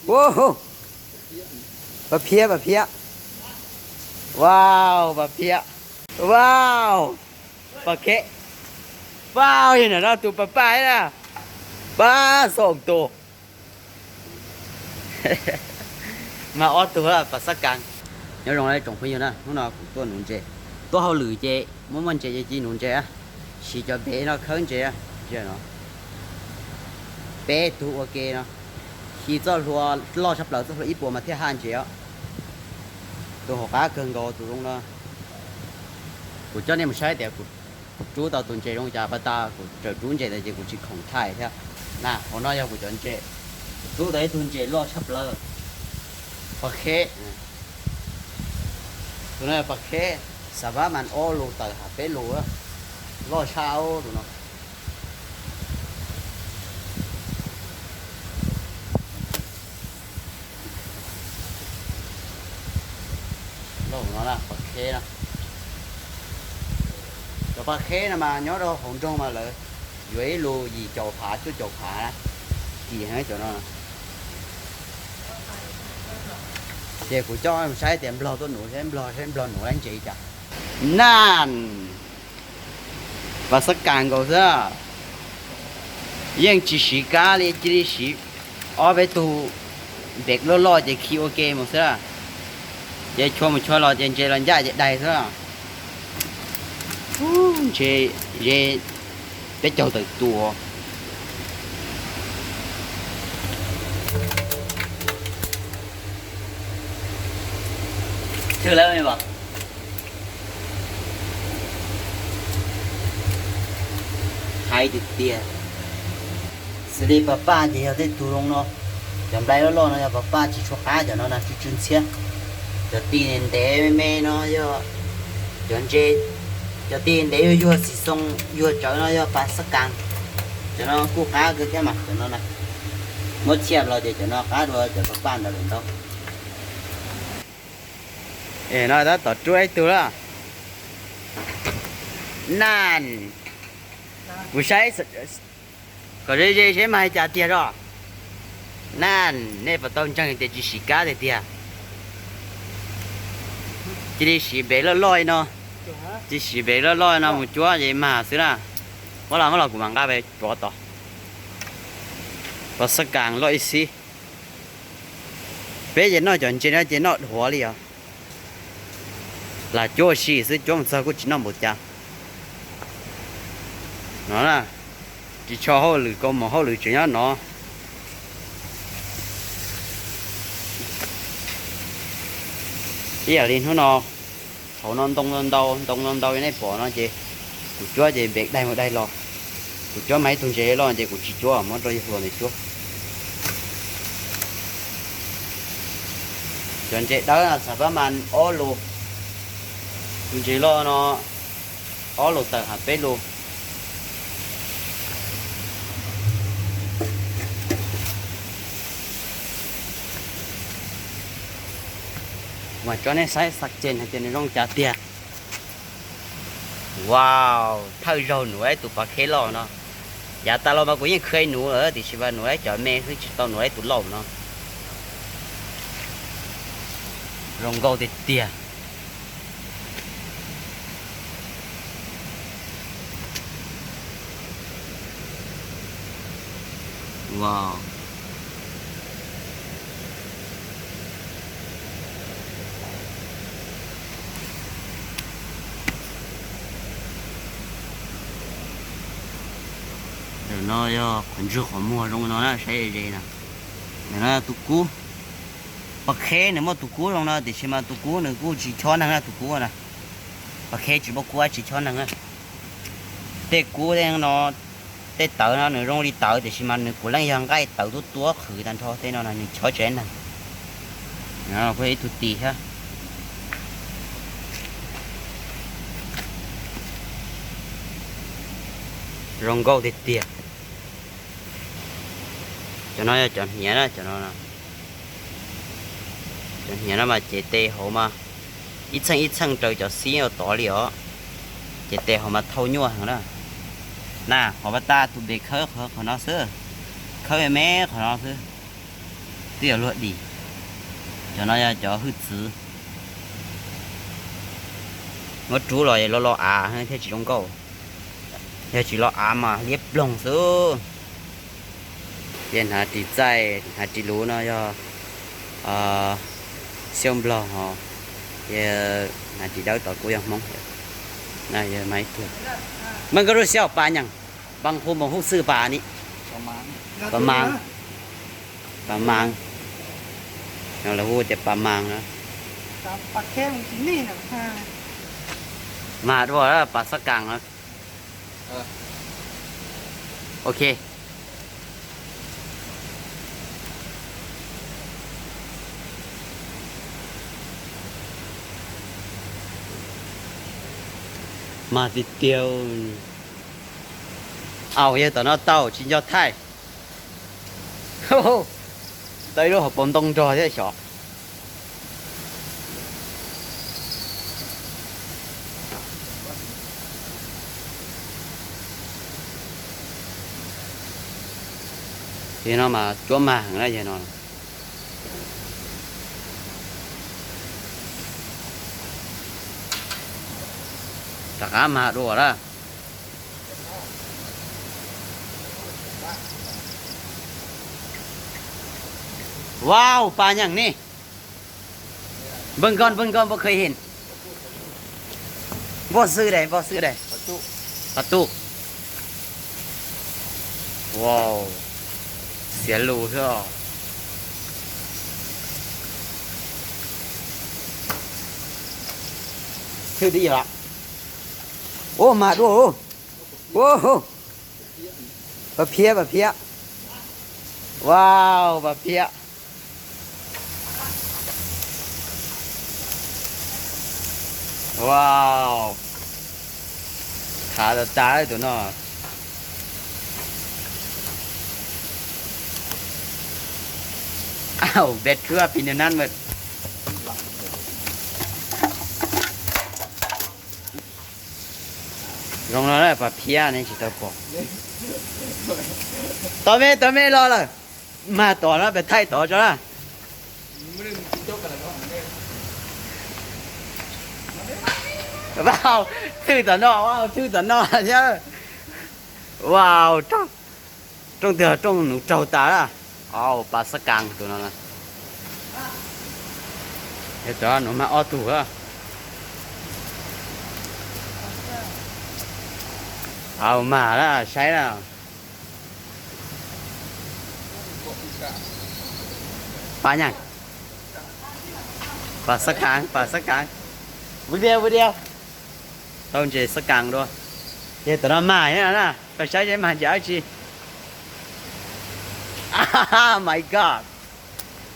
Wow, pas phiab, pas phiab. Wow, pas phiab. Wow, pas kheb. Wow, yog nam no tus pas paj na. Pab xoom tus. Mas ob tug pas xab kas. Nyob zoo tsoom phooj ywg na, hnub no kuv tuaj nuv ntses. Tuaj hauj lwm ces muaj muaj ntses ces cia nuv ntses, siv cov npev no khawb ntses. Peb tug ua ke no, khi txoj hlua loj tshaj plaws, txoj hlua ib puas mas thiaj haj ntses os. Tus hauv qab kawg nkaus tus zoo no. Kuv coj nej mus saib tias kuv rub tau tus ntses zoo cas, pas tas kuv tseem rub ntses ntawd ces kuv tsis khoom thaij thiab. Na, hauv no yog kuv cov ntses, kuv rub tau ib tug ntses loj tshaj plaws, pas kheb. Tus no pas kheb, xav pab mas ob lus tawm ham peb lus, loj tshaj tus no. Loj no, pas kheb no. Cov pas kheb no mas nyob rau hauv nroog mas lawv yuav ib lus yim caum phav cuaj caum phav na, kim heev cov no. Ces kuv coj saib tias nplog tuaj nuv, saib nplog, saib nplog nuv lab ntses cas. Nan, pas xab kas nkaus xwb, yeej tsis siv kab li, cia li siv ob peb tug npev loj loj ces khi ua ke mus xwb. Ces chua mus chua los ces ntses los ncaj ces daig xwb. Ntses ze peb caug tawm tus. Hais tiag tiag, xws li pas paj ces yog tej tug zoo no, cov nplai loj loj no yog pas paj tsis tshua qab, cov no na tsw tsw ntxhiab. Cov tis ntev me me no yog cov ntses, cov tis ntev yuag yuag xis xoo yuag tsawv no yog pas xab kas. Cov no kuj qab kawg thiab mas cov no na. Muab txhiaj los ces cov no qab dua cov pas paj ntawd lawm ntau. Es no tab tom rub ib tug lawm. Nan, kuv saib kom ze ze seb mas hais cas tiag os. Nan, nej puas tau ntseeg tias tsis siv kab tiag tiag. Cia li siv npev loj loj li no. Cia li siv npev loj loj li no mus cuab ces mag xwb na. Muab los, muab los kuv mam nqa pem tov tod. Pas xab kas loj ib xib. Peb ces noj cov ntses no ces noj dhuav li os. Lam cuab ua si xwb, cuab mus txog kuj tsis noj npaum cas. No na, tsis tshua hauj lwm, kaus mom hauj lwm tseem nyob no. Ib yam li hnub no, hauv no ntoo ntau ntau, ntoo ntau ntau li nej pom no ces kuv cuab ces npev daig mus daig los. Kuv cuab mas ib tug ntses loj ces kuv tsis cuab, muab rau yawg hluas ntawd cuab. Cov ntses dawb no xav pab mas ob lus, tus ntses loj no ob lus tawm ham peb lus. Mas tso nej saib xav ces hais tias nws zoo cas tiag. Wow, thawj zaug nuv ib tus pas kheb loj no. Yav tas los mas kuv yeej khwv nuv lawm tiam sis mas nuv ib cov me xwb tsis tau nuv ib tus loj no. Zoo nkauj tiag tiag. Wow. Ntawm no yog qhov ntswg qhov muag zoo no na, saib ze na. Ntawm no tus kub, pas kheb nws muaj tus kub zoo no tiam sis mas tus kub nws kuj tsis chob neeg na, tus kub na. Pas kheb tsis muaj kub tsis chob neeg na. Tej kub tej no, tej tawv no nws zoo li tawv tiam sis mas nws puav leej yog nqaij tawv tuab tuab qhwv tag nrho, tej no nws chob tsis neeg. Ib tug tis thiab. Zoo nkauj tiag tiag. Cov no yog cov hniav na, cov no, cov hniav no mas cev tes hauv mas ib txheej ib txheej raws cov xib ua tod li os. Cev tes hauv mas thau nyuaj heev na. Na, qhov pas tas tus npe khawb qhov no xwb, khawb me me qhov no xwb. Yog luag dim, cov no yog cov hwj txwv. Muab rub los los los av thiaj tsis zoo nkauj. Yog tsis los av mas liab ploog xwb. Ces hnav ris txaij hnav ris luv no yog xiab nplog os. Ces hnav ris dawb tod kuj yog Hmoob. Mas ib tug, npaj nkauj lub siab pas nyeem, npaj hu mus hub xwb pas ni, pas maas, pas maas, lawv hu tias pas maas na. Mas dua pas xab kas na. Ok. Mas tiag tiag. Au, yog tom no tau tsis nco thaij. Tau ib lub hauv paus ntoo nrog thiab xyov. Yog no mas cuab mag heev na yog no. Rov qab mag dua lawm. Wow, pas nyeem ni. Npawg nkauj, npawg nkauj, npawg kheev hin. Npawg xwb dais, npawg xwb dais. Pas tuj. Wow, xiav lus xwb os. Thwj twb yog. Ua mas dua. Pas phiab, pas phiab. Wow, pas phiab. Wow, thav tas tas tus no. Au, bet khwb pis nws nab mas. Zoo no na, pas phiab ne tsis tau pom. Tau me, tau me los lawm. Mag tod na, pes thaij tod tso na. Wow, thwj tom no, wow, thwj tom no thiab. Wow, rooj twg rooj nus raug tas lawm. Au, pas xab kas tus no. Cov no mag ob tug. Au, mag lawm, saib lawm. Pas nyeem. Pas xab kas, pas xab kas. Vwm diav, vwm diav. Tau ntses xab kas dua. Ces tom no mag na, koj saib seb mag ntses dab tsi. My God,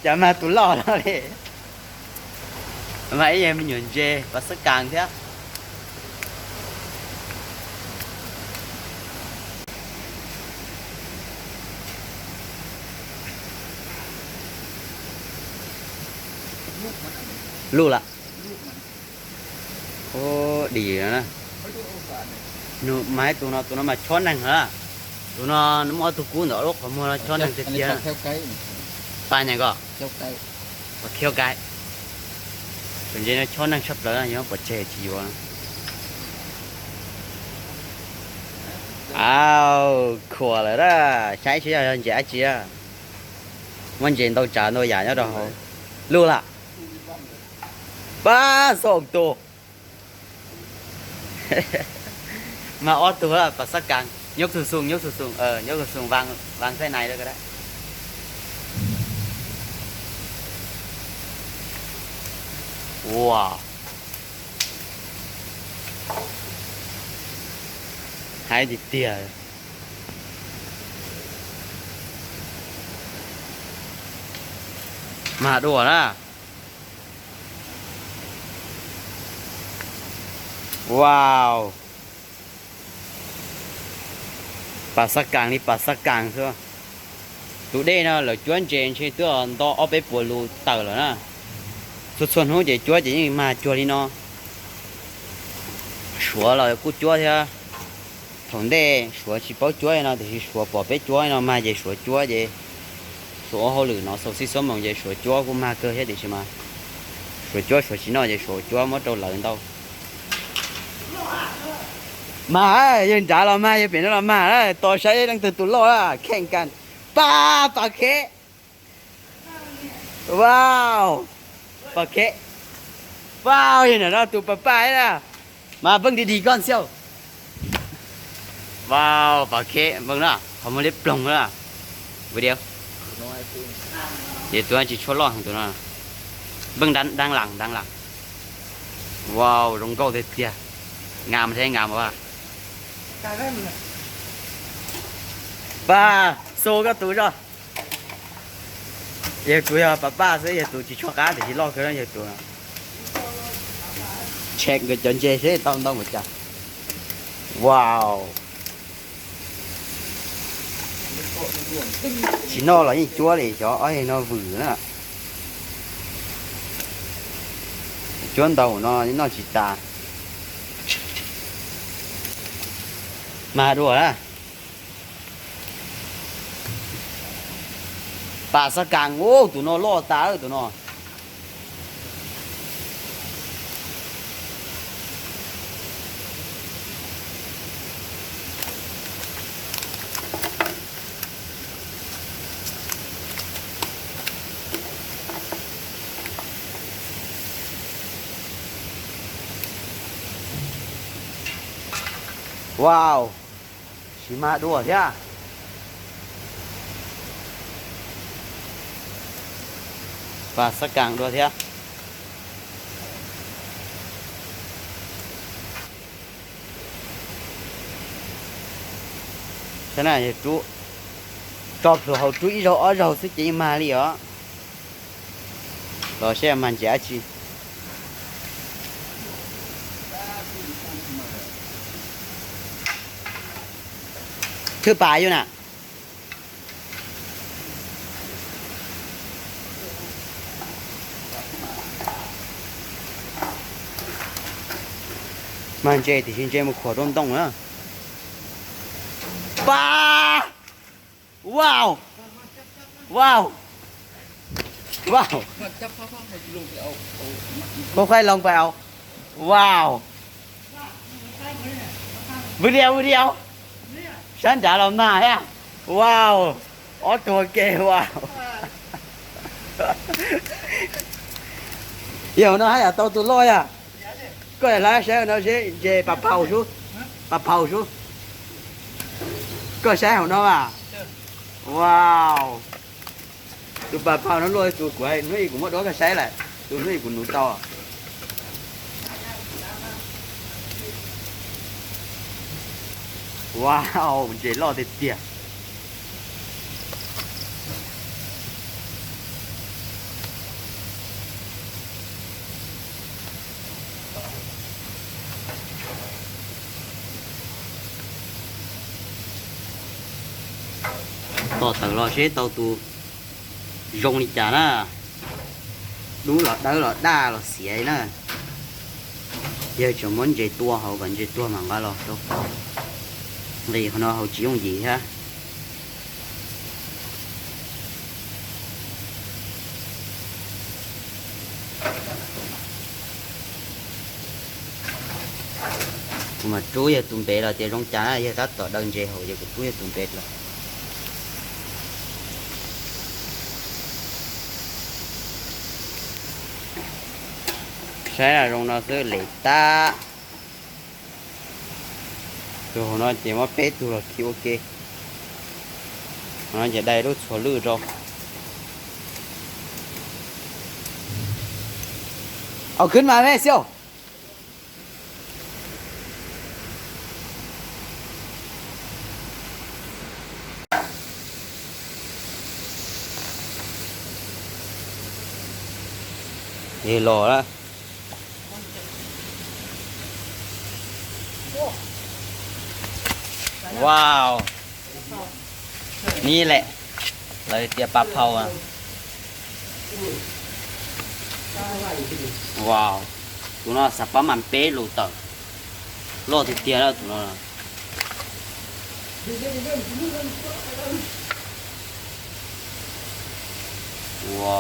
cas mag tus loj no li. Mag ib yam me nyuam ntses pas xab kas thiab. Luj lawm. Ub, dim na. Nws mas tus no, tus no mas chob neeg na. Tus no nws muaj ob tug kub ntawm lub qhov muag no, chob neeg tiag tiag. Pas nyeem ko. Pas khiab kais. Tus ntses no chob neeg tshaj plaws, yog pov tseg tsis yuav. Au, khuam lawm a, saib seb yog ntses dab tsi. Muaj ntses ntau tsav ntau yam nyob rau hauv. Luj lawm. Pab xaum tus. Mag ob tug, pas xab kas, nhốt xù xù, nhốt xù xù, nhốt xù xù, văng, văng thế này đó cái đấy. Wow. Haib tiag tiag. Mag dua na. Wow. Pas xab kas li pas xab kas xwb. Tus dej no lawv cuab ntses ntshe twb nto ob peb puas lus tawm lawm na. Txhua txhua hnub ces cuab ces yeej mag cuag li no. Suav los kuj cuab thiab. Thaum ntej Suav tsis paub cuab li no, tiam sis Suav pom peb cuab li no mag ces Suav cuab ces Suav ua hauj lwm no xaus xib xuab moos ces suav cuab kuj mag kawg thiab tiam sis mas suav cuab suav tsis noj ces suav cuab muab rau lawv ntau. Mag, yawg nrad los mag, yawg pem no los mag, tos saib leej twg tus loj lawm, kheej kas. Pab, pab kheb. Wow, pab kheb. Wow, yawg nrad no tus pab pab na. Mas pheej dig dig koj xwb. Wow, pab kheb, pheej na, qhov muag liab ploog na. Video. Ces tus no tsis tshua loj heev tus no. Pheej đang làm, đang làm. Wow, zoo nkauj tiag tiag. Ngam thiab ngam as. Pab, xu koj tus zog. Yawg tus yog pab pab xwb, yawg tus tsis tshua qab tiam sis loj kawg na yawg tus no. Check nkawd cov ntses seb tau ntau npaum cas. Wow. Tsis noj los yeej cuab li, xyov ob yawg no vwm na. Cuab ntau no noj tsis tas. Mag dua na. Pam xab kas, tus no loj tas tus no. Wow, tsis mag dua thiab. Pam xab kas dua thiab. Saib na, yog rub, tso plhuav hauv rub ib zaug ob zaug xwb ces yeej mag li os. Los saib mag ntses dab tsi. Thwb pas yus na. Mag ntses tiam sis ntses mus khuam rau ntoo na. Pab! Wow! Wow! Wow! Koj khaij loo pais au. Wow! Vwm diav, vwm diav. Sab nrad los mag thiab. Wow! Ob tug ua ke, wow. Yog no haj yam tau tus loj yom. Koj hla saib no seb, ntses pas phau sub, pas phau sub. Koj saib hauv no mas. Wow. Tus pas phau no luaj tus kuv hnub ib kuv muab duab koj saib lawm, tus hnub ib kuv nuv tau. Wow, ntses loj tiag tiag. Tos tawm los seb tau tus zoo li cas na. Dub los dawb los daj los xiav li na. Yawg tseem muab ntses tua hauv kom ntses tuag mam nqa los rau. Nqis qhov no hauv tsis yooj yim thiab. Kuv mam rub yawg tus npe los tias zoo cas na, yawg tab tom daws ntses hauv ces kuv rub yawg tus npe los. Saib zoo no xwb lev tag. Tus hauv no ces muab peb tug los khi ua ke. Hauv no ces dai lub txhuas lwj rau. Au khwb mas me xyov. Es los na. Wow. Ni lem, lawv tias pas phau. Wow, tus no xav pab mas peb lus tawm, loj tiag tiag tus no. Ua,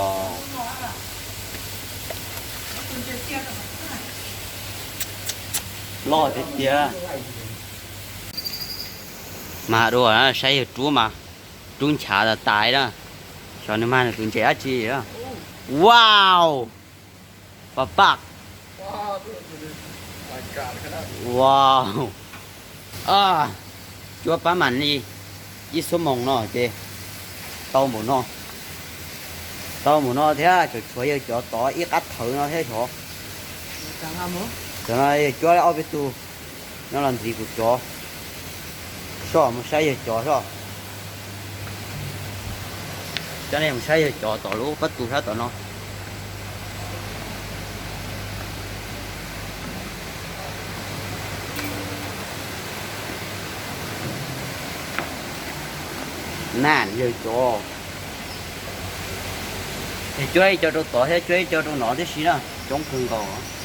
loj tiag tiag. Mas dua saib yawg Rub mas, Rub nchav tas tas na. Xyov nws mag nws tus ntses dab tsi. Wow, pab paj. Wow. Cuab pab mam li ib xuab moos no ces tau npaum no. Tau npaum no thiab tseem tshuav yawg cov tod ib qab thawv no thiab xyov. Cov no yawg cuab ob peb tug nyob los ntxiv kuv cov. Soj mus saib yawg cov soj. Coj nej mus saib yawg cov tom lub pob tw sab tom no. Na yawg cov, yawg cuab ib co rau tod thiab cuab ib co rau no tib si na, coob kawg nkaus.